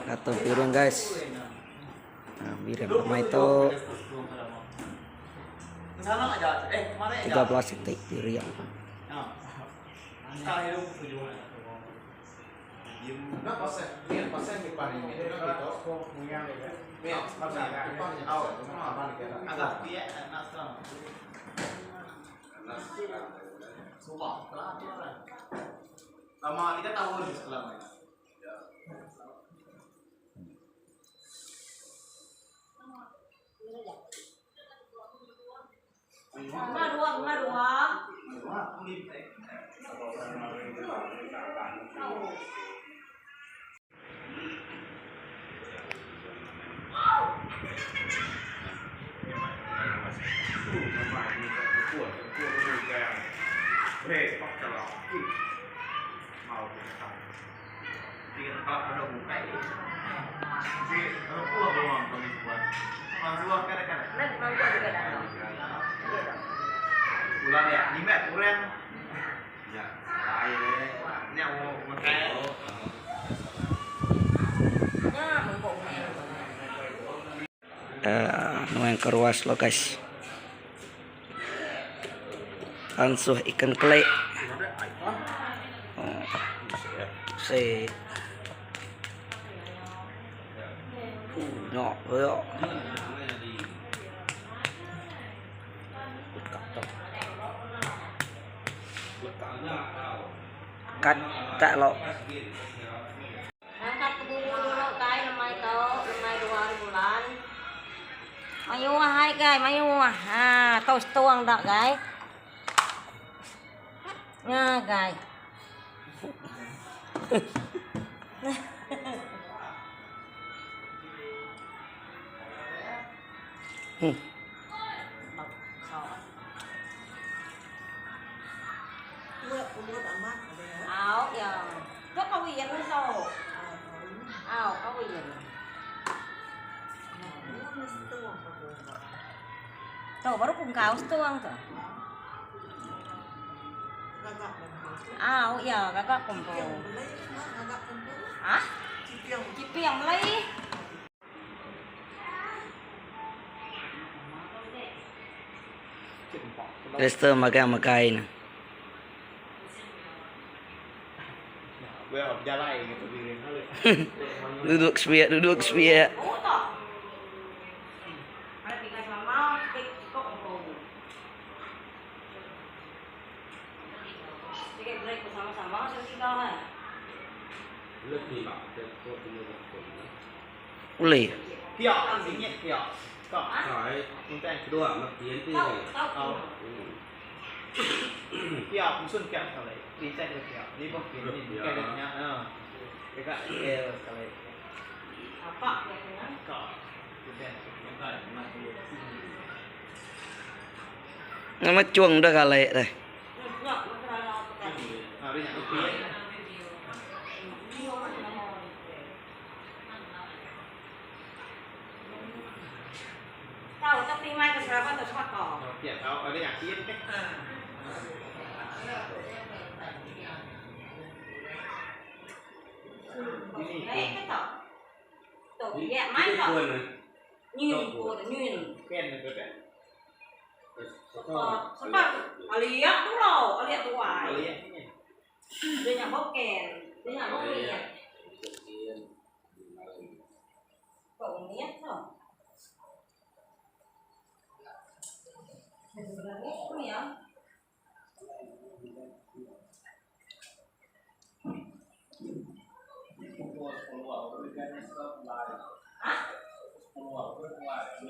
Atur piring guys. Nah, piring lemai tu 13 iti piring. Nuai ke ruas lo guys. Pansuh ikan keli. Si. Nyok yo. Kat tak lo. Angkat ke bubu dulu kai lemai tu, lemai dua hari bulan. Mayuh ai kai, mayuh. Ha, tau setuang dak kai. Nya kai. Hmm. Au ya. Rất có quyền nó sâu. Au có quyền. Tu baru pun kau setuang tu. Au ya, gagak kumpul. Hah? Cipiang melai. Lester magang makai ne. Duduk sepiak duduk sepiak. Ulih. Nama chuang dah kalai dah.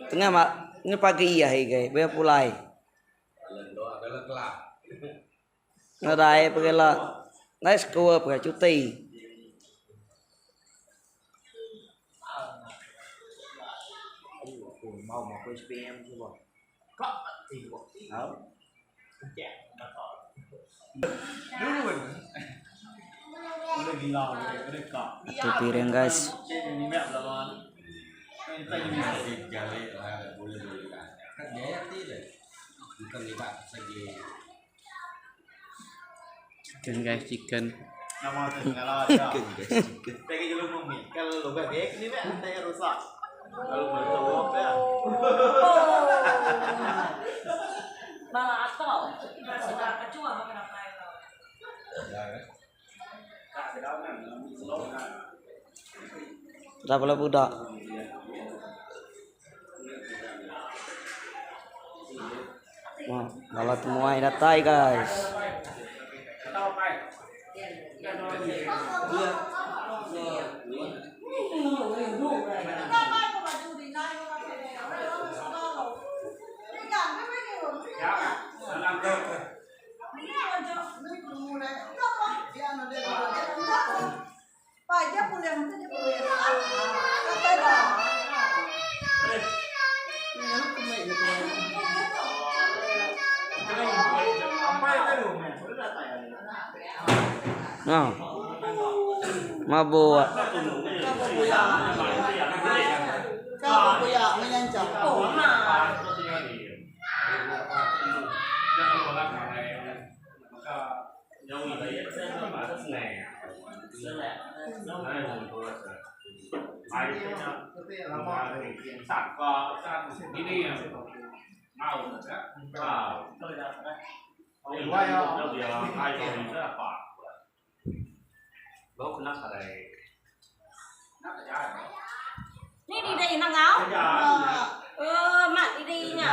Tengah mak ni pagi iya gai baya pulai. Nadai pegela. Nice kua pakai cuti. Atu piring guys. Chicken guys, chicken. Dah bala budak. Bala temuai datai guys. Nah. Mabuk. Ni di dai nangau. Eh mat di dai nya.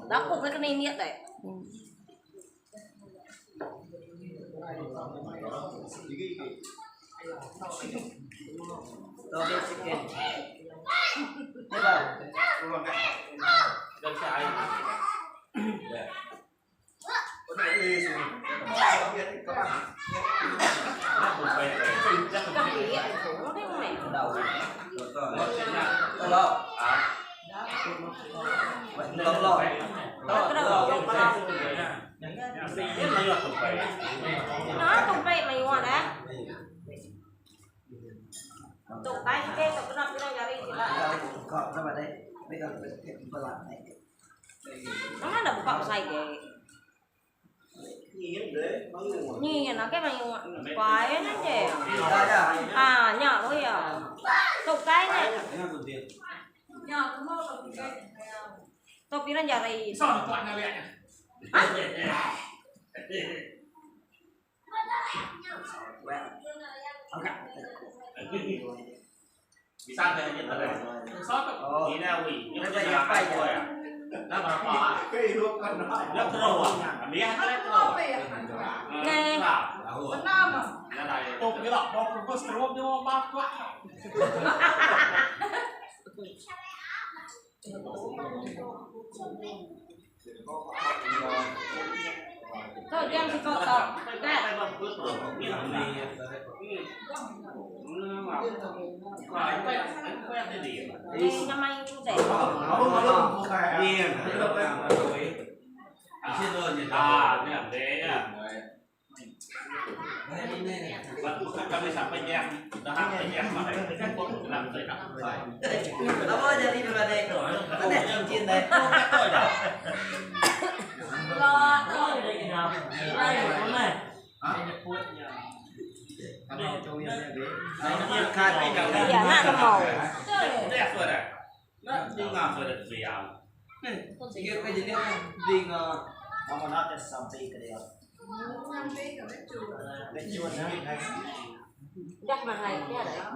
Dapuk ke kena init deh. Tu diang siko tu. Dah. Ni nama itu deh. Iya nak nemu. Dah mahal dia dah.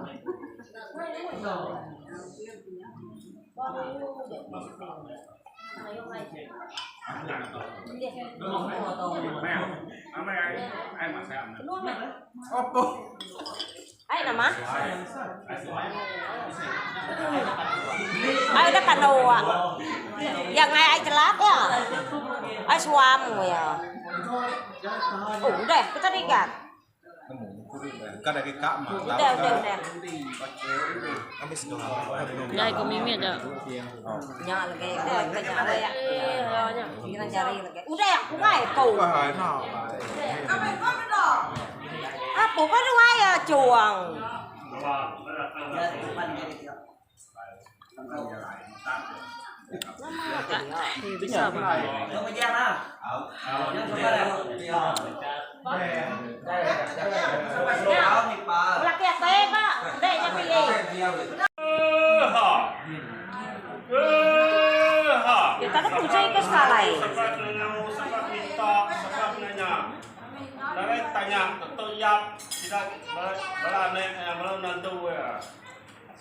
Ai nama? Ai dah kanu ah. Yang ai ai celap ya. Ai suam ya. Oh, udah kita digat. Udah, udah, udah. Ngai ko mimit dak. Nya lagi, udah kita nya ya. Kita cari lagi. Udah yang kungai kau. Apa kau tu ai chuang. Laki apa pak? Dek nya pilih. Ya tak ada puja ke sekali.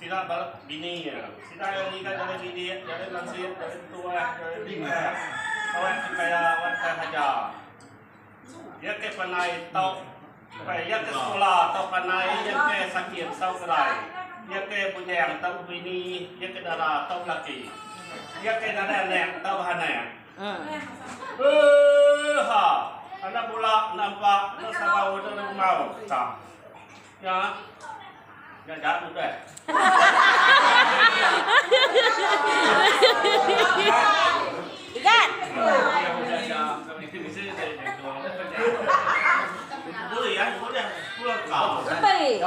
Sida bala bini iya. Sida iya ngiga jalai bilik, jalai lansik, jalai tuah, jalai bingah, awak ke kaya, awak ke haja. Iya ke pandai tau iya ke sekula tau pandai, iya ke sakit tau gerai. Iya ke bujang tau bebini, iya ke dara tau belaki. Iya ke nadai anak tau behanak. Ooha! Enda bula, enda empa, enda sabau, enda rembau. Ka. Nya. Nya jahat udah. Igat. Lebih.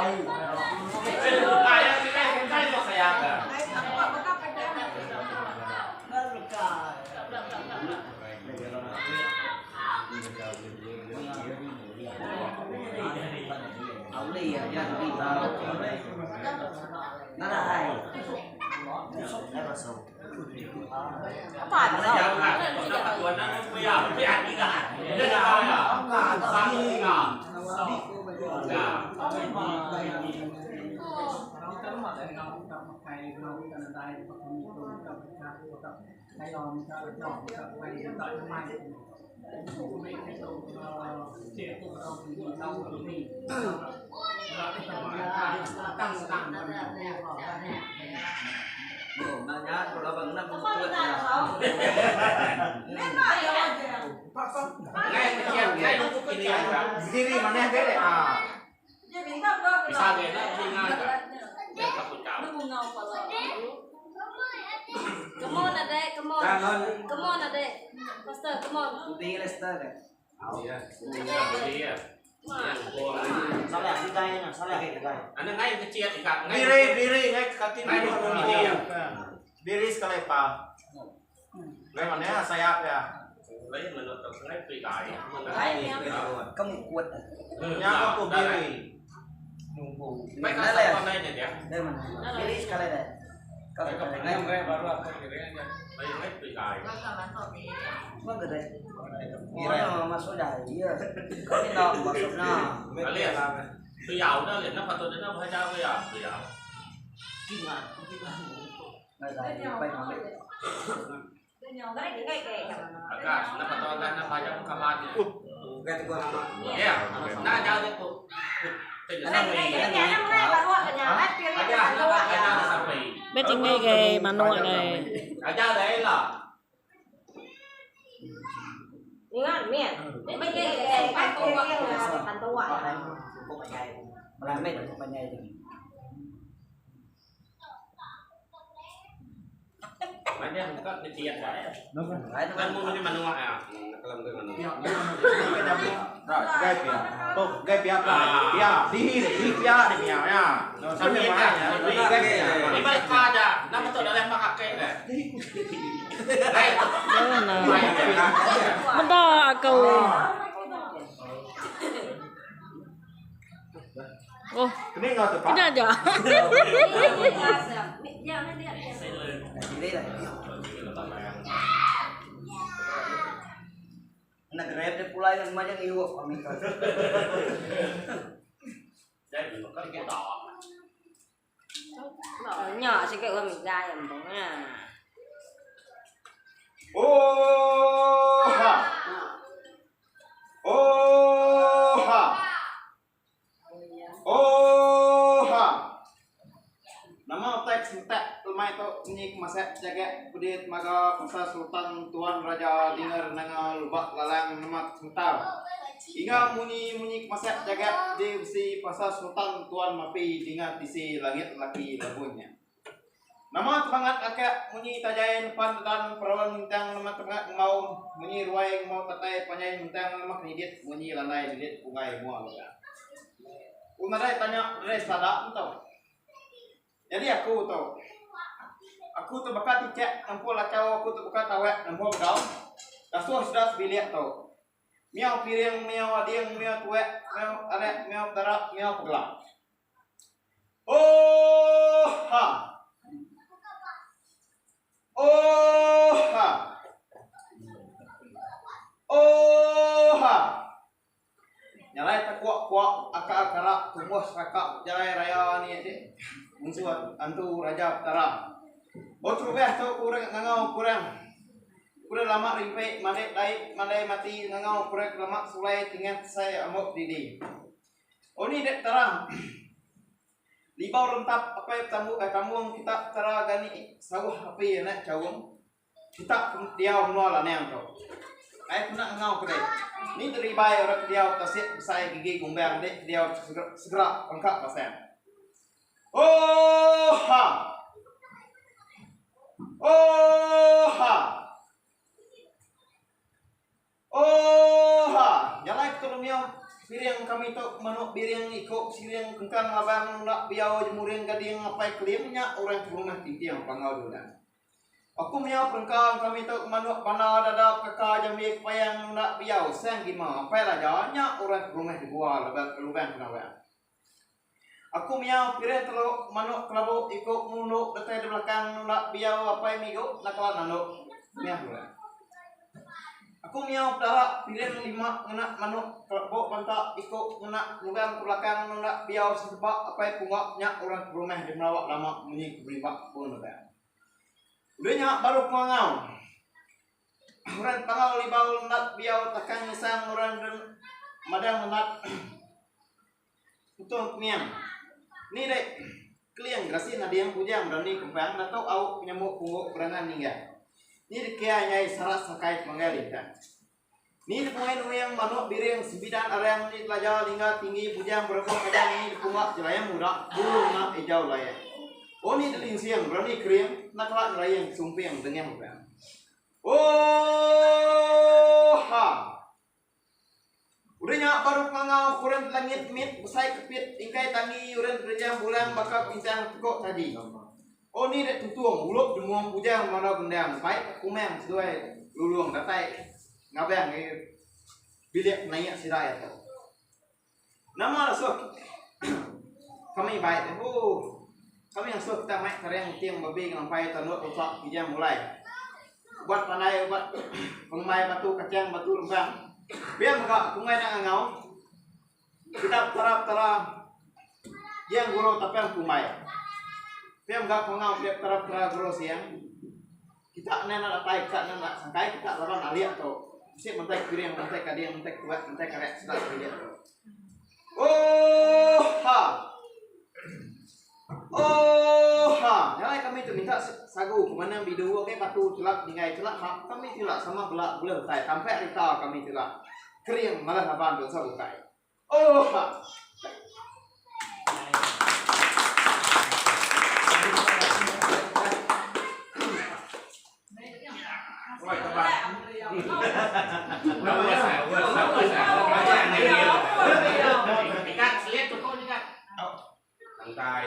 Apa Come on adek, come on. Come on adek. Pastor, come on. Diri sekali pa. Mana sayap ya. Nya aku diri. Bet tinggi ke manuk ke. Ingat min. Meda aku. Oh. Kena aja. Nya sikit orang migai embung nya. Oh ha. Oh ha. Oh ha. Nama utai ke sentak lemai tu munyi ke masak jagak pedi temaga pasal Sultan Tuan Raja Dingar Nanga Lubak Lalang nama ke semetar. Inga munyi munyi ke masak jagak pedi besi pasal Sultan Tuan Mapi dinga tisi langit laki labun nya. Nama tebangat akak munyi tajai nepan dedan perawan muntang nama tebangat ngembau munyi ruai ngembau tatai panjai muntang nama kenidit munyi landai lilit punggai mua lubang. Ku nadai tanya nadai selada ku tau. Nyadi aku tu. Aku tu baka tichak nempul lachau aku tu baka tawak nempul bedau. Dasuh sida sebilik tu. Miau piring miau ading miau tuak miau arak miau petara miau pegela. Oh ha. Oh ha. Oh ha. Nyalai tekuak kuak akar karak tumbuh seraka jalai raya ni ati munsuh antu raja petara. Ba terubah tu kurang ngangau kurang. Kurang lama rimpi malik dai mandai mati ngangau kurang lama sulai tingah tesai amuk didi. Oh ni dek petara. Libau rentap apai betambu eh tambung kita petara gani sauh api anak chaung. Kita diau menua Lanang tu. Ai kena ngau ke deh. Ni deribai orang ke diau tasik besai gigi gumbang deh ke diau segera pangka pasang. Oh ha. Oh ha. Oh ha. Jalai ke lumio piring kami tu manuk biring iko siring kengkang labang nunda biau jemuring gading apai keling nya orang ke rumah tinting panggau dulang. Aku mia perengka kami tu manuk banda dada pekaka jambi kepayang nunda biau sang gima apai raja nya orang ke berumah di gua lubang penawang. Aku mia piring telu manuk kelabu iku ngundu datai di belakang nunda biau apai migu nakala nandu mia orang. Aku mia pedara piring lima ngena manuk kelabu banta iku ngena lubang ke belakang nunda biau senteba apai pungga nya orang ke berumah di Melawak lama munyi ke berimbak pun lebang. Udah nya baru pengangau. Orang pangau libau lendat biau takang ngisang orang den madang lendat utung kemiang. Ni dek keling gerasi nading bujang berani kempang datuk au penyambuk punggu berangan ninggang. Ni dekia nyai sarat sakai pemanggai lintang. Ni depunggai nuing manuk biring sembidan arang ni telaja lingga tinggi bujang berebuk kajang ni depunga jelayang muda bulu ngena ijau layang. Oh ni delinsing berani kering enda kala ngelayang sumping dengah urang. Oh ha. Udah nya baru pengangau kuren langit mit besai kepit ingkai tangi uren berejang bulang baka pinsang tekok taji. Oh ni dek tutung ulup demung bujang mandau gendang baik kumang seduai lulung datai ngabang ngagai bilik penaik sida iya tu. Nama asuh kami baik deh ooh kami asuh kita mai kering uting babi ngelampai tanduk rusak kijang mulai ubat pandai ubat pengembai batu kachang batu lempang pia mega kumbai enda ngangau Kita petara-petara Yang guru tapang kumbai. Pia mega pengau pia petara-petara guru siang. Kita enda nak datai kita enda nak sangkai kita laban alik tu. Bisi mentai piring, mentai kading, mentai kuat, mentai karek sida sebilik tu. Oh ha. Oh ha, nya alai kami tu minta sagu ke manang bidu agai batu chelap ninggai chelap mak kami tu ila sama bela bulih utai tampak rita kami tu ila kering malah laban bansa bukai. Oh ha. Santai.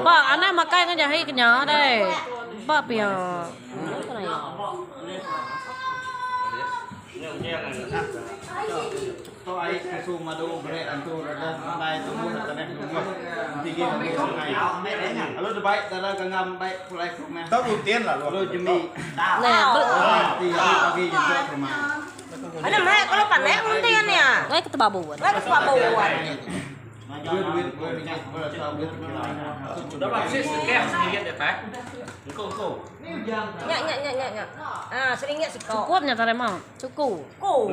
Ba anang makai ngan jahi kenya deh. Ba pia. Tu ai susu madu beri antu redah pandai tumbuh da tanah numbuh tinggi agi sungai. Lalu da bai dara genggam bai pulai ke rumah. Lalu jembi ti hari pagi nyentuk ke rumah. Ada mai kalau pandai ngunting ya. Ngai ke tebabu. Ngai ke tebabu. Nya nya nya nya nya. Ah, seringgit siko. Cukup nya tarai mau. Cukup. Ku.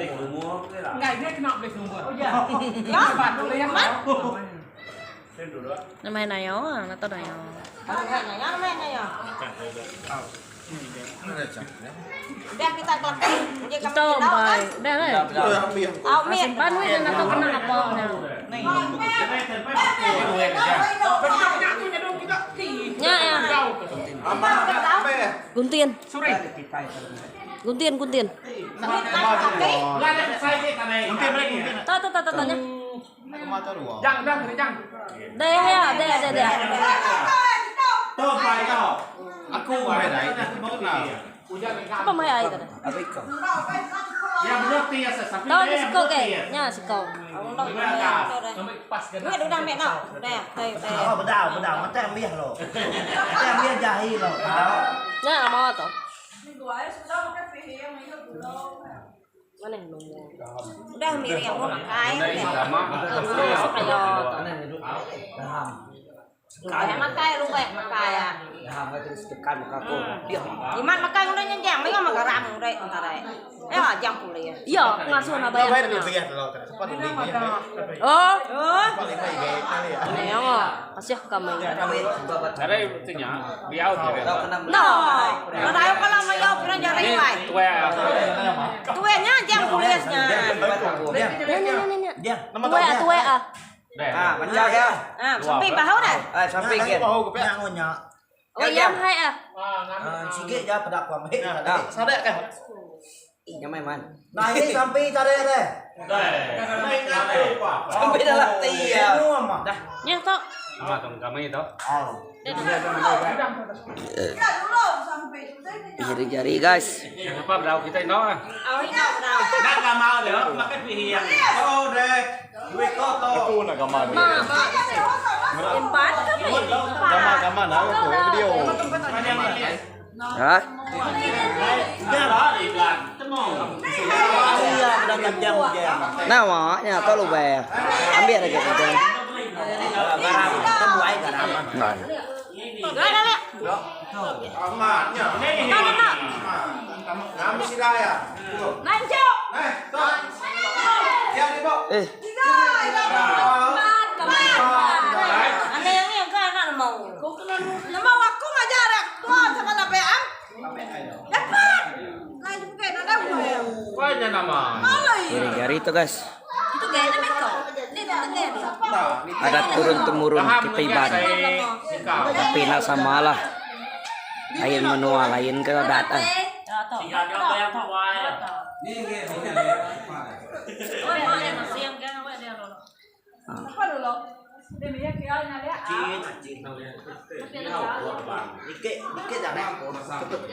Nama nayo, na to nayo. Dah kita kelaki. Dia kami Itu tahu kan. bai. Dah dah. Au mi. Simpan weh na to kena apa nya. Nya ya. Guntian. Guntian guntian. Ta ta ta ta ta nya. Dah ya, dah dah dah. Apa mai ai tadi? Tahu ni siko ke? Nya siko. Duit udah ambil nak. Udah, tai tai. Oh, bedau, bedau. Mata ambil lo. Mata ambil jahi lo. Bedau. Nya nama tu. Mana yang nombor? Udah ambil yang mau makan. Masuk ayo tu. Lu makan lu baik makan ya. Iman makan udah nyenjang, mereka makan garam udah entar ai. Eh, jam pulih ya. Ya, ngasuh nak bayar kena. Oh, Oh, Neo, kasih kami. no. Kalau kalau mau yo pernah jari wai. Tuenya jam pulihnya. Nya nya nya nya. Tuwe ah, tuwe ah. Ah, macam ya. Ah, sampai bahau dah. Ah, sampai kan. Nyak ngunyak. Oh, yam hai ah. Sikit je pedak ku ambil. Sadek kan? Nyamai man. Nah ini sampai tarik deh. Sampai dalam ti ya. Anu ama. Nya tu. Oh. Jari-jari guys. Oh, ini dah. Aku nak gambar ni. Empat ke ni? Gambar-gambar nak aku video. Hah? Iya, udah kejam jam. Nah, nya to lu be. Ambil lagi macam. Garam, kan buai garam. Nah. Dah dah dah. Amatnya. Dah dah dah. Ngam sila ya. Lanjut. Eh, tok. Ya ni bok. Eh, Ada yang ni yang kan nak mau. Nama aku ngajar tua sama nak am. Dapat. Lain bukan nak dah. jari-jari itu guys. Itu gaya mereka. Ni tu gaya dia. Ada turun temurun kita ibadah. Tapi nak sama lah. Lain menua, lain ke datang. Oi, mak yang siang kan awak dia lolo.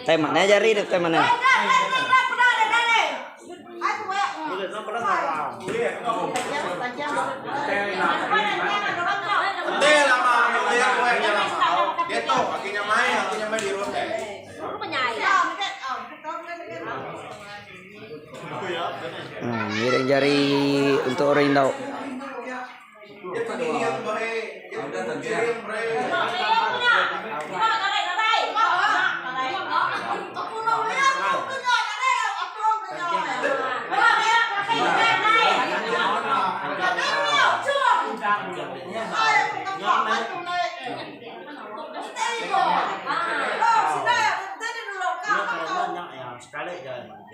Tai mana jari tu tai mana? Ngiring jari untuk orang indu.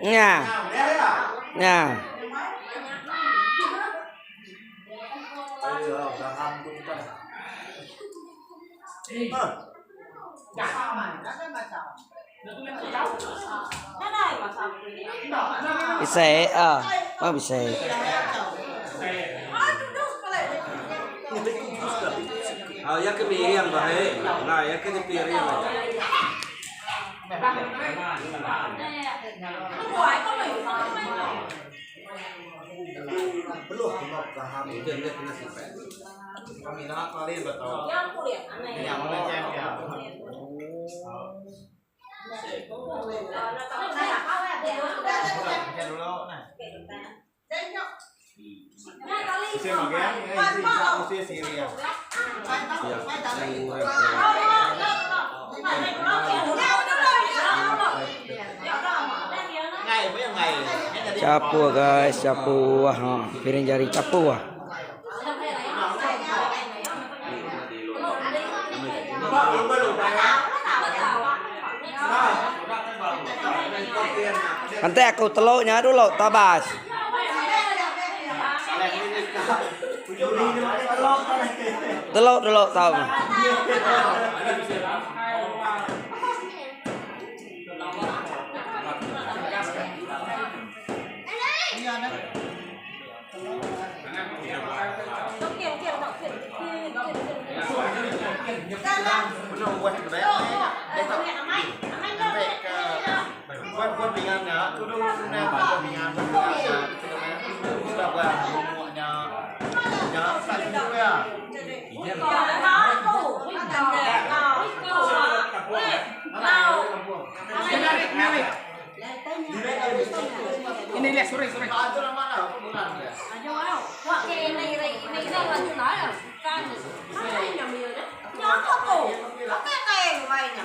Nya. Nya. Bisa ah, mau bisa. Ah, ya ke piring bae. Nah, ya ke piring. Capu guys, capu wah ha, piring jari capu wah. Nanti aku teluknya dulu tabas. Teluk dulu tahu.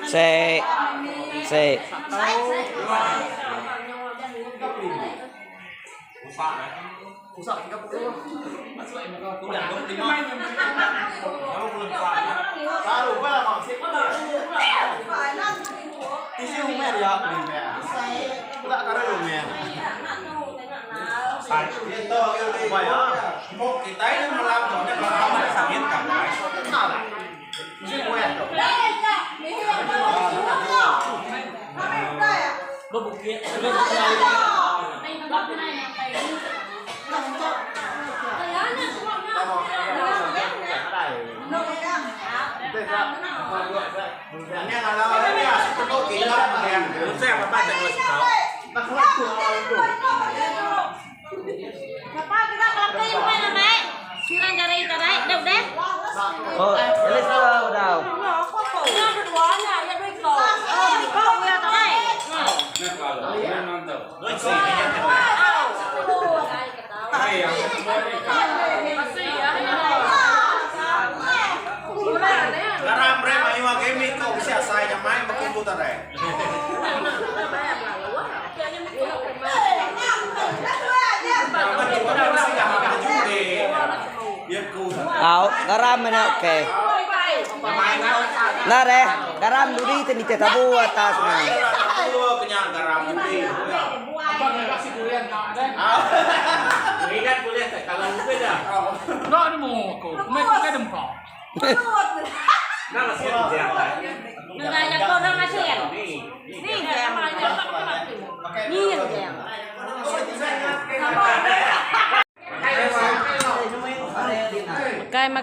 Se se Oh, Elisa udah. Garam re mayu age mi ko bisa asai nyamai makin tu tare. Áo, garam mana okey. Nah deh, garam duri tu ni tabu atas nah. Kenyang garam duri. Ingat boleh tak kalau mungkin dah. Nah, masih ada.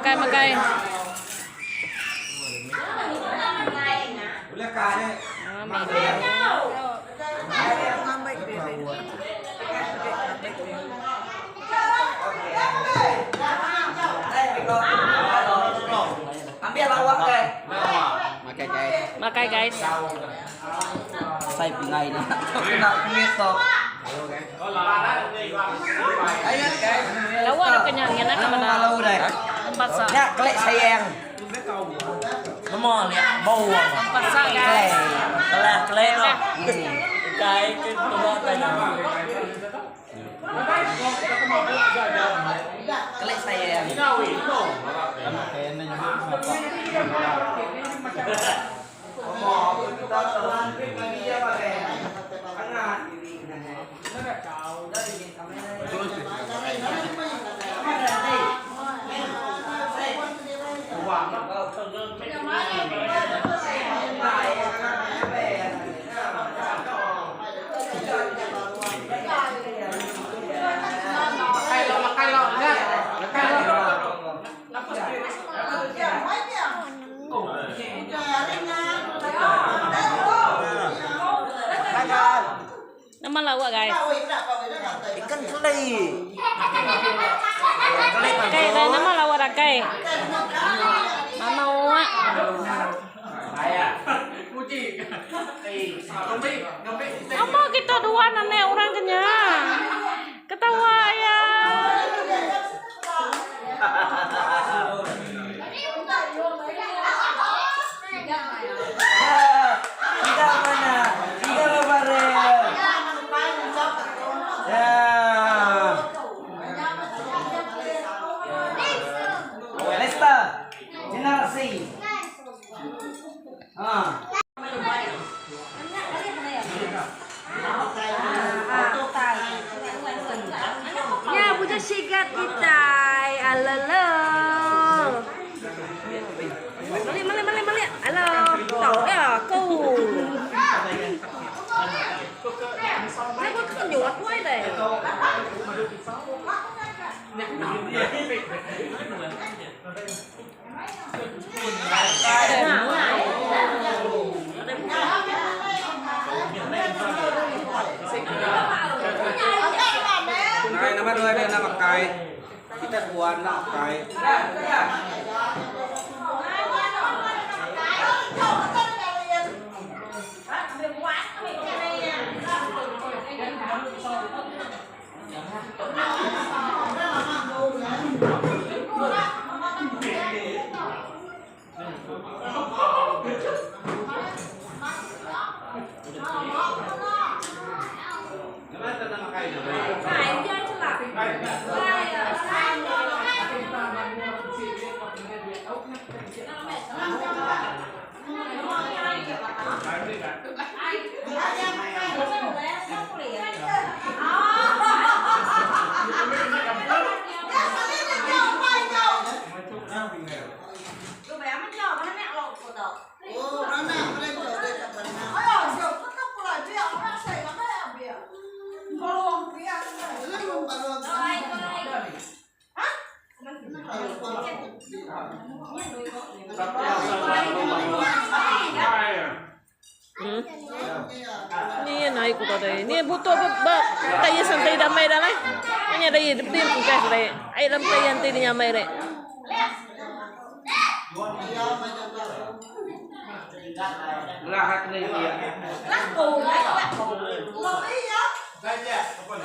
Makai makai. Ambil lawak guys. Makai guys. Makai guys. Sai pingai ni. Kena kuit to. Lawak dah kenyang ya nak kemana? Pasal. Ya, kelek sayang. Nemo lihat bau. Pasal guys. Kelek kelek no. Kai ke tua tanya. Kelek sayang. Nama lawak guys. Ikan keli. Kai dah nama lawak dah kai. Mama awak. Nama kita dua nenek orang kenyang. Ketawa ya. Tidak mana? Tidak lebaran. Ya. Lesta. Generasi. Ah. Ya, puja sigat kita. Alalo. Mali mali mali mali. Alo, tau ya kau. Này có cái nhọt quá này. Này, nama dua ada nama kai. Kita buat nak kai. Ni naik ku tadi. Ni butuh ba tay santai damai dah lai. Ni ada ye depan ku kai dai. Ai lam tay yanti ni nyamai dai. Lahat ni dia. Lah,